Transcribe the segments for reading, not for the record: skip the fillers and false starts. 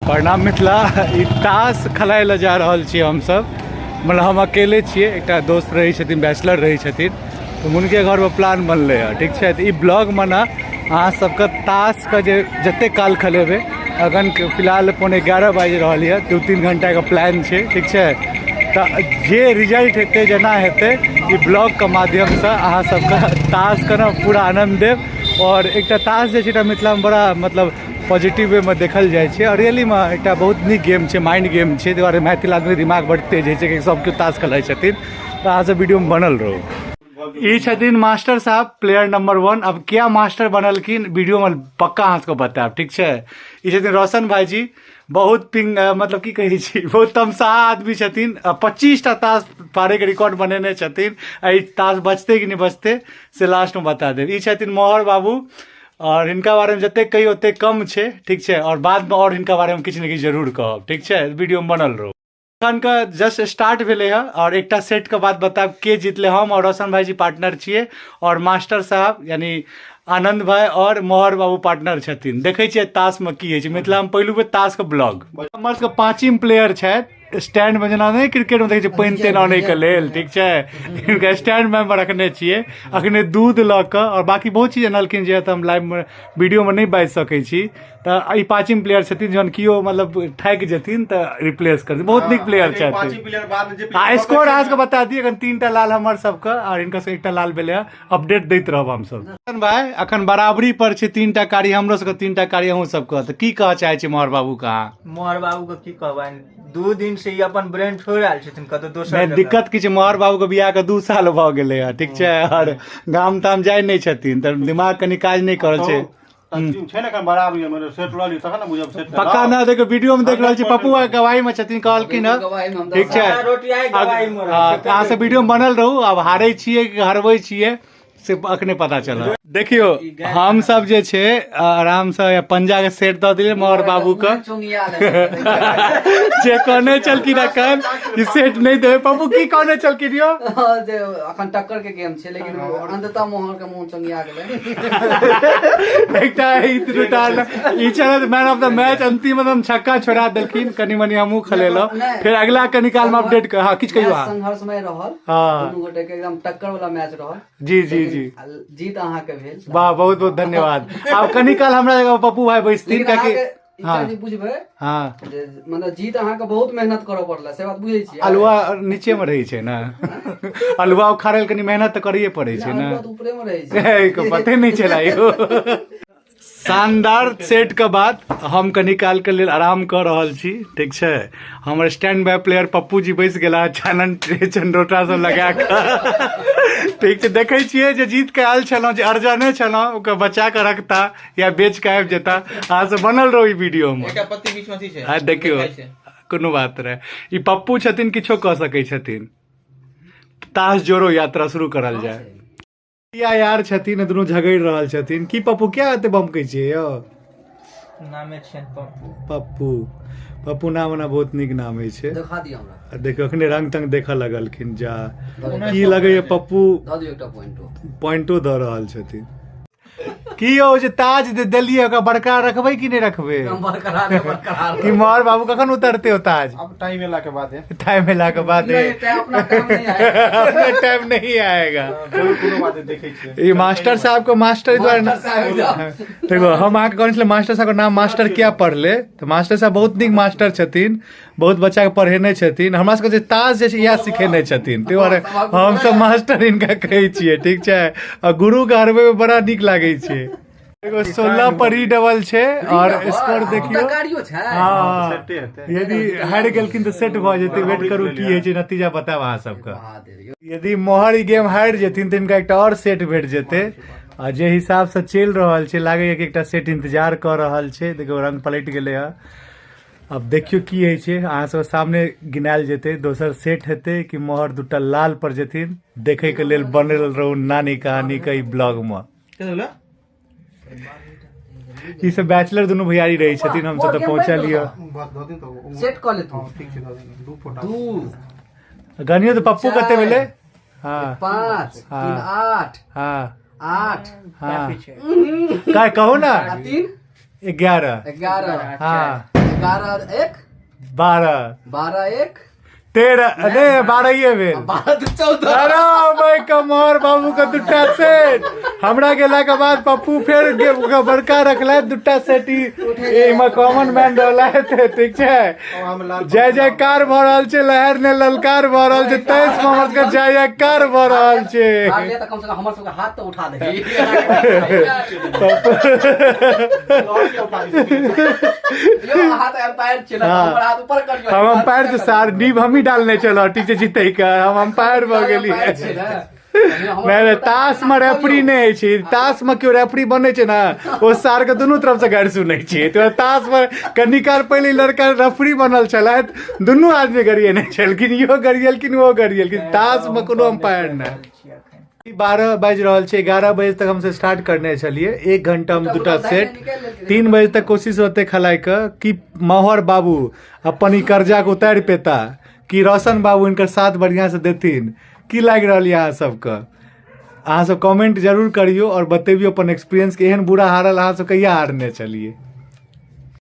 प्रणाम मिथिला। ई ताश खेलाय लए जा रहल छियै हमसब, मतलब हम अकेले छियै, एकटा दोस्त रहै छथिन, बैचलर रहै छथिन, तऽ हुनके घरमे प्लान बनलै हँ। ठीक छै, तऽ ई ब्लॉगमे ने अहाँ सबके ताशके जे जतेक काल खेलेबै, अखन फिलहाल 10:45 बाजि रहल यऽ, 2-3 घंटाके प्लान छै। ठीक छै, तऽ जे रिजल्ट हेतै, जेना हेतै, ई ब्लॉगके माध्यमसँ अहाँ सबके ताशके ने पूरा आनन्द देब। आओर एकटा ताश जे छै, एकटा मिथिलामे बड़ा मतलब पॉजिटिव वे मे देखल जाइ छै, आओर रियलीमे एकटा बहुत नीक गेम छै, माइंड गेम छै। ताहि दुआरे मैथिल आदमी दिमाग बड्ड तेज होइ छै कि सब केओ ताश खेलाइ छथिन। तऽ अहाँ सब वीडियोमे बनल रहू। ई छथिन मास्टर साहब, प्लेयर नंबर 1। अब क्या मास्टर बनलखिन, वीडियोमे पक्का अहाँ सबके बतायब। ठीक छै, ई छथिन रोशन भाईजी, बहुत पिंग मतलब की कहै छी, बहुत तमसाह आदमी छथिन। 25टा ताश पारैके रिकॉर्ड बनेने छथिन। आ ई ताश बचतै कि नहि बचतै से लास्टमे बता देब। ई छथिन मोहर बाबू, और हिनका बारेमे जतेक कही ओतेक कम छै। ठीक छै, और बादमे और हिनका बारेमे किछु ने किछु जरूर कहब। ठीक छै, वीडियोमे बनल रहू। एखन के जस्ट स्टार्ट भेलै हँ, और एकटा सेट के बाद बतायब के जीतले। हम और रोशन भाईजी पार्टनर छियै, और मास्टर साहब यानी आनंद भाई और मोहर बाबू पार्टनर छथिन। देखै छियै ताशमे की होइ छै। मिथिलामे पहिलु बेर ताशके ब्लॉग। हमर सबके पाँचिम प्लेयर छथि स्टैंड में, जेना नहि क्रिकेट में देखै छियै पानि तानि आनै के लेल। ठीक छै, हिनका स्टैंड में हम रखने छियै। अखने दूध लऽ कऽ आओर बाकी बहुत चीज अनलखिन जे तऽ हम लाइव में वीडियो में नहि बाजि सकै छी। तऽ ई पाँचिम प्लेयर छथिन, जहन केओ मतलब थाकि जेथिन तऽ रिप्लेस कर, बहुत नीक प्लेयर छथिन। पाँचिम प्लेयर बाद में जे आ स्कोर अहाँ सबके बता दिअ, एखन 3टा लाल हमर सबके आओर हिनका सबके 1टा लाल भेलै हँ। अपडेट दैत रहब हमसब। भाई अखन बराबरी पर छै, 3टा कारी हमरो सबके, 3टा कारी अहूँ सबके। तऽ की कहऽ चाहै छी मोहर बाबू के अहाँ? मोहर बाबू के की कहबनि, 2 दिन से ई अपन ब्रेन छोड़ि आयल छथिन कतौ दोसर नहि जगह। दिक्कत की छै, मोहर बाबू के बियाह के 2 साल भऽ गेलै हँ। ठीक छै, आओर गाम ताम जाइ नहि छथिन तऽ दिमाग कनि काज नहि करै छै। छै ने एखन बराबरी मे सेट लऽ लियौ तखन ने बुझब सेट। पक्का ना, देखो वीडियो में देख रहल छी, पप्पू भाई गवाही में छथिन, कहलखिन हँ। ठीक छै, रोटी आइ गवाही मे रहै। हँ, अहाँ सब वीडियो में बनल रहू। आब हारै छियै कि हरबै छियै से अखने पता चलत। देखियौ, हम सब जे छै आराम से पंजा के सेट दऽ देलियै मोहर बाबू के, जे कहने छलखिन अखन कि सेट नहि देबै। पप्पू की कहने छलखिन यौ? जे अखन टक्कर के गेम छै, लेकिन अंततः मोहर के मुंह चंगिया गेलै। एकटा ई दूटा ई छल मैन ऑफ the match, अंतिम एकदम छक्का छोड़ा देलखिन। कनि मनि हमहूँ खेलेलहुँ, फेर अगला कनि काल मे अपडेट कर। हँ, किछु कहियौ अहाँ। संघर्षमय रहल, हँ, दुनू गोटे के एकदम टक्कर वाला मैच रहल। जी जी जी। जीत अहाँ के भेल। वाह, बहुत बहुत धन्यवाद। आब कनि काल हमरा जगह पप्पू भाई बैसथिन, लेकिन कियाकि अहाँके ई हँ। चीज बुझबै हँ जे मतलब जीत अहाँके बहुत मेहनत करऽ पड़ल, से बात बुझै छियै। अलुआ नीचे मे रहै छै ने, अलुआ उखाड़ै लए कनि मेहनत तऽ करैए पड़ै छै ने। अलुआ तऽ ऊपरे मे रहै छै। हे, के पते नहि चला यौ। शानदार सेट के बाद हम कनि काल के लेल आराम कऽ रहल छी। ठीक छै, हमर stand by player Pappu ji बैस गेला चानन चंडोटा सब लगा कऽ। ठीक छै, देखै छियै जे जीत के आयल छलहुँ, जे अर्जने छलहुँ, ओकर बचा कऽ रखता या बेच के आबि जेता। अहाँ सब बनल रहू ई वीडियो मे। एकटा पत्ती बीच में अथी छै। आ देखियौ, देखाइ छै। कोनो बात नहि, ई पप्पू छथिन, किछो कऽ सकै छथिन। ताश जोड़ो यात्रा शुरू करल जाय। या यार छथिन, दुनू झगड़ि रहल छथिन। की पप्पू, क्या एते बमकै छियै यौ? नामे छियनि पप्पू। पप्पू, पप्पू नाम ओना बहुत नीक नाम होइ छै। देखा दिअ हमरा। आ देखियौ, अखने रंग तंग देखऽ लगलखिन। जा, की लगैया पप्पू? दऽ दियौ एकटा पॉइंटो। पॉइंटो दऽ रहल छथिन। की यौ, जे ताज जे देलियै ओकरा बरकरार रखबै कि नहि रखबै? बरकरार बरकरार। की मोहर बाबू, कखन उतरते हो ताज? अब टाइम एला के बाद है। टाइम एला के बाद। नहीं, टाइम अपना टाइम नहीं आएगा। टाइम नहीं आएगा। जरूर, कोनो बात नहीं, देखै छियै। ई मास्टर साहब को मास्टर द्वारा मास्टर साहब जाओ। देखो, हम अहाँके कहने छलियै मास्टर साहब के नाम मास्टर किया पढ़ले, तऽ मास्टर साहब बहुत नीक मास्टर छथिन, बहुत बच्चा के पढ़ेने छथिन। हमरा सबके जे ताश जे छै इएह सिखेने छथिन, ताहि दुआरे हमसब मास्टर हिनका कहै छियै। ठीक छै, आ गुरु के हरबै मे बड़ा नीक लागै छै। एगो 16 पर ई डबल छै और स्कोर देखियौ। गाड़ियो छै। हँ, सेटे हेतै। यदि हारि गेलखिन तऽ सेट भऽ जेतै। वेट करू, की होइ छै नतीजा बतायब अहाँ सबके। महादेव यौ। यदि मोहर ई गेम हारि जेथिन तऽ हिनका एकटा और सेट भेट जेतै, आ जे हिसाब से चलि रहल छै, लागैया कि एकटा सेट इंतजार कऽ रहल छै। देखियौ, रंग पलटि गेलै हँ। आब देखियौ की होइ छै, अहाँ सब सामने गिनायल जेतै, दोसर सेट हेतै कि मोहर दूटा लाल पर जेथिन। देखै के लेल बनल रहू नानी कहानी के ई ब्लॉग मे। ई सब बैचलर दुनू भैयारी रहै छथिन, हमसब तऽ पहुँचल यऽ। बस दऽ दिन तऽ सेट कऽ लेतू। हँ, ठीक छै, दऽ दिन 2 फोटा। 2 गनियो तऽ पप्पू कते भेलै? हँ। 5 हाँ। 3 8 हँ। 8 हँ, काय कहू ना। आ 3 11। 11। हाँ। 11 1 12 12 1 13 नहीं 12 ही भेल। 12 2 14। अरे भाई कमर बाबू के दूटा सेट हमरा गेला के बाद पप्पू फेर बड़का रखला दूटा सेट एमे कॉमन मैन रहला, ठीक छै। जय जयकार भऽ रहल छै, लहर ने ललकार भऽ रहल छै, 23 मोहम्मद के जय जयकार भऽ रहल छै। तऽ कम से कम हमर सबके हाथ तऽ उठा दही। हम अंपायर तऽ सार नीब हमही डालने छलहुँ, ठीक छै, जीतै के हम अंपायर भऽ गेलियै। नहि ताश में रेफरी नहि होइ छै, ताश में केओ रेफरी बनै छै ने ओ सार के दुनू तरफ से गारि सुनै छै। तो ताश में कनी काल पहिले लड़का रेफरी बनल छलथि, दुनू आदमी गरियेने छलखिन, इहो गरियलखिन ओहो गरियलखिन। ताश में कोनो अंपायर नहि। 12 बाजि रहल छै, 11 बजे तक हमसब स्टार्ट करने छलियै, 1 घंटा में दूटा सेट, 3 बजे तक कोशिश रहतै खेलाइके कि मोहर बाबू अपन ई कर्जा के उतारि पेता कि रोशन बाबू इनकर साथ बढ़िया से देथिन। की लागि रहल यऽ अहाँ सबके? अहाँ सब कमेंट जरूर करियो और बतेबियो अपन एक्सपीरियंस के एहन बुरा हारल अहाँ सब कहिया हारने छलियै।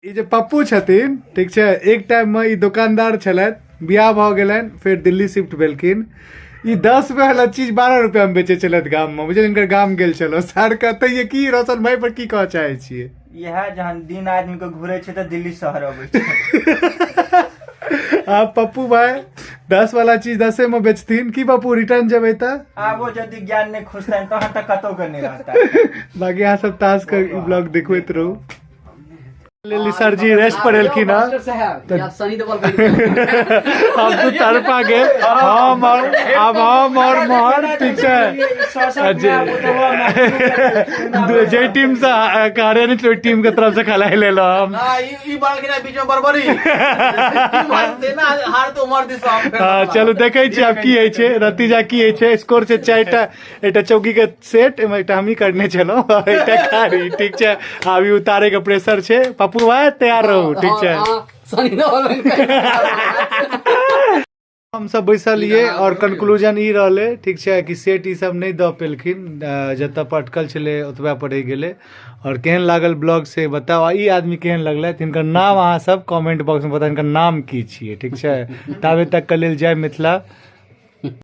ई जे पप्पू छथिन, ठीक छै, एक टाइम में ई दुकानदार छलथि, बियाह भऽ गेलनि, फेर दिल्ली शिफ्ट भेलखिन। ई 10 रुपया वाला चीज 12 रुपया में बेचै छलथि गाम में, बुझलियै? हिनकर गाम गेल छलहुँ सर कहतै की रोशन भाई पर की कहऽ चाहै छियै? इएह जहन दिन आदमी के घुरै छै तऽ दिल्ली शहर अबै छै। आब पप्पू भाई 10 वाला चीज 10 में बेचथिन की पप्पू रिटर्न जेबै तऽ? आबो यदि ज्ञान नहि खुजतनि तहन तऽ कतौ के नहि रहता। बाकी अहाँ सब ताश के ब्लॉग देखबैत रहू। लेली सर जी रेस्ट पर एलखिन हँ। अब तू तड़पा गेल, हम और अब हम और मोहर, ठीक छै, जे टीम से हारे नहीं ओहि टीम के तरफ से खेलाइ लेलहुँ हम। हाँ चलू देखै छी आब की होइ छै, नतीजा की होइ छै। स्कोर छै 4टा, एकटा चौकी के सेट, एहिमे एकटा हमही करने छलहुँ, एकटा कारी, ठीक छै। आब ई उतारे के प्रेशर छै। पप्पू भाई तैयार रहू, ठीक छै। हम सब बैसलिए और कंक्लूजन ई रहलै, ठीक छै, कि सेट ई सब नहि दऽ पेलखिन, जतऽ पर अटकल छलै ओतबा पर रहि गेलै। और केहन लागल ब्लॉग से बताउ, आ ई आदमी केहन लगलै हिनकर नाम अहाँ सब कमेंट बॉक्स में बताउ, हिनकर नाम की छियै, ठीक छै। ताबे तक के लेल जय मिथिला।